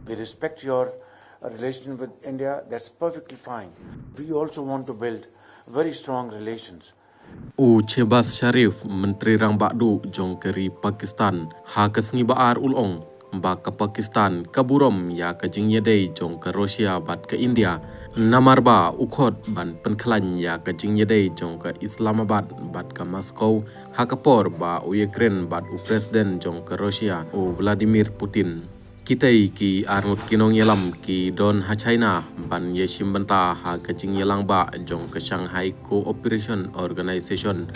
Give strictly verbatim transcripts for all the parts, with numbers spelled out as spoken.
We respect your relation with India. That's perfectly fine. We also want to build very strong relations. U Shehbaz Sharif, Myntri Rangbah Duh jong ka ri Pakistan, ha ka sngi Ba-ar u la ong ba ka Pakistan ka burom ïa ka jingïadei jong ka Russia bad ka India, namar ba u khot ban pynkhlaiñ ïa ka jingïadei jong ka Islamabad bad ka Moscow, ha ka por ba u ïakren bad u President jong ka Russia, u Vladimir Putin. Kitei ki arngut ki nongïalam ki don ha China ban ïashim bynta ha ka jingïalang bah jong ka Shanghai Cooperation Organization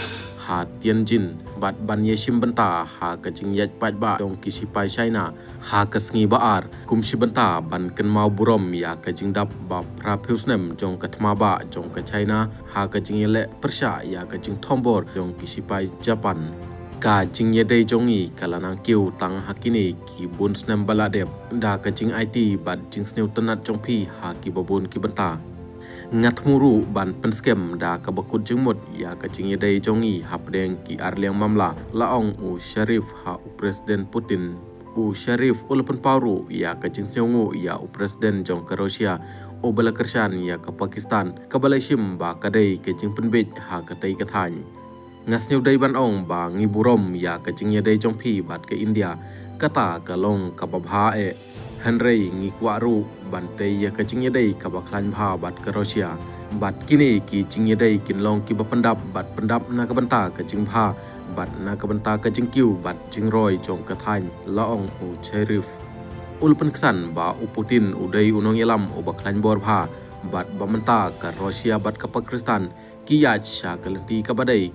ha Tianjin, bad ban ïashim bynta ha ka jingïaid paidbah jong ki sipai China ha ka sngi Ba-ar, kum shi bynta ban kynmaw burom ïa ka jingdap ba phra phew snem jong ka thma bah jong ka China ha ka jingïaleh pyrshah ïa ka jingthombor jong ki sipai Japan. Ka jingïadei jong ngi ka la nang kiew tang ha kine ki bun snem ba la dep, da ka jingaiti bad jingsngewtynnat jong phi ha kiba bun ki bynta. Nga thmu ruh ban pynskhem da kaba kut jingmut ïa ka jingïadei jong ngi hapdeng ki arliang mamla, la ong u Sharif ha u President Putin. U Sharif u la pynpaw ruh ïa ka jingsngewnguh ïa u President jong ka Russia, uba la kyrshan ïa ka Pakistan kaba la shim ba ka dei ka jingpynbeit ha katei ka thaiñ. Nga sngewdei ban ong ba ngi burom ïa ka jingïadei jong phi bad ka India, kata ka long kaba bha eh. Hynrei ngi kwah ruh ban tei ïa ka jingïadei kaba khlaiñ bha bad ka Russia. Bad kine ki jingïadei kin long kiba pyndap bad pyndap na ka bynta ka jingbha bad na ka bynta ka jingkiew bad jingroi jong ka thaiñ, la ong u Sharif. U la pynksan ba u Putin u dei u nongïalam uba khlaiñ bor bha, bad ba mynta ka Russia bad ka Pakistan ki ïaid sha ka lynti kaba dei.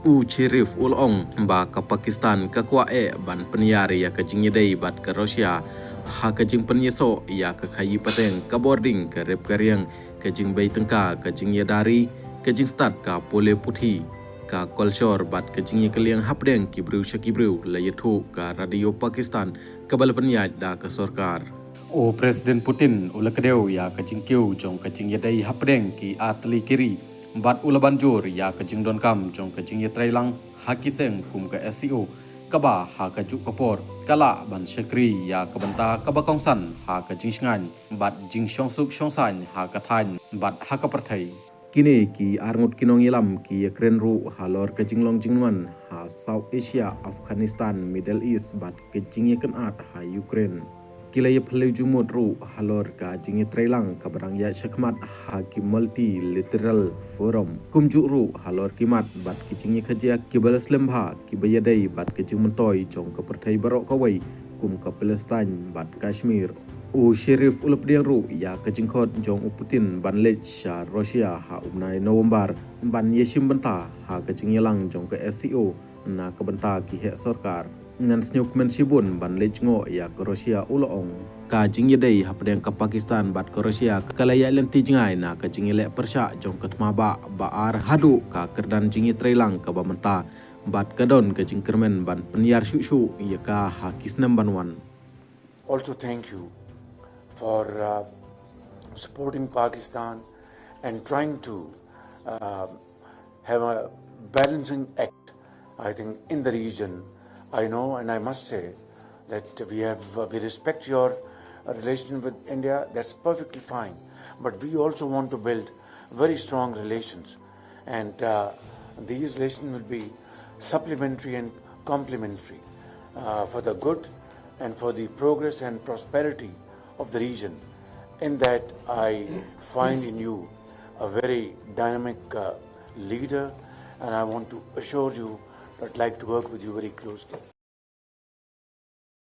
U Sharif u la ong ba ka Pakistan ka kwah eh ban pynïar ïa ka jingïadei bad ka Russia ha ka jingpynïasoh ïa ka khaïi pateng, ka bording, ka rep ka riang, ka jingbei tyngka, ka jingïada ri, ka jingstad, ka pule puthi, ka kolshor bad ka jingïakylliang hapdeng ki briew sha ki briew, la ïathuh ka Radio Pakistan kaba la pynïaid da ka sorkar. U President Putin u la kdew ïa ka jingkiew jong ka jingïadei hapdeng ki artylli ki ri, bad u la ban jur ïa ka jingdonkam jong ka jingïatreilang ha ki seng kum ka SCO, kaba ha kajuh ka por ka lah ban shakri ïa ka bynta kaba kongsan ha ka jingshngaiñ bad jingshongsuk shongsaiñ ha ka thaiñ bad ha ka pyrthei. Kine ki arngut ki nongïalam ki ïakren ruh halor ka jinglong jingman ha South Asia, Afghanistan, Middle East bad ka jingïakynad ha Ukraine. Ki la ïaphylliew jingmut ruh halor ka jingïatreilang kaba dang ïaid shakhmat ha ki multilateral forum, kumjuh ruh halor ki mat bad ki jingïakajia kiba la slem bha kiba ïadei bad ka jingmyntoi jong ka pyrthei baroh kawei, kum ka Palestine bad Kashmir. U Sharif u la pdiang ruh ïa ka jingkhot jong u Putin ban leit sha Russia ha u bnai November ban ïashim bynta ha ka jingïalang jong ka SCO na ka bynta ki heh sorkar. Ngan sngewkmen shibun ban leit jngoh ïa ka Russia, u la ong. Ka jingïadei hapdeng ka Pakistan bad ka Russia ka la ïaid lynti jngai na ka jingïaleh pyrshah jong ka thma bah Ba-ar haduh ka kyrdan jingïatreilang kaba mynta, bad ka don ka jingkyrmen ban pynïar shuh shuh ïa ka ha ki snem ban wan. Also, thank you for uh, supporting Pakistan and trying to uh, have a balancing act, I think, in the region. I know, and I must say, that we have uh, we respect your relation with India. That's perfectly fine, but we also want to build very strong relations, and uh, these relations will be supplementary and complementary uh, for the good and for the progress and prosperity of the region. In that, I find in you a very dynamic uh, leader, and I want to assure you that I'd like to work with you very closely.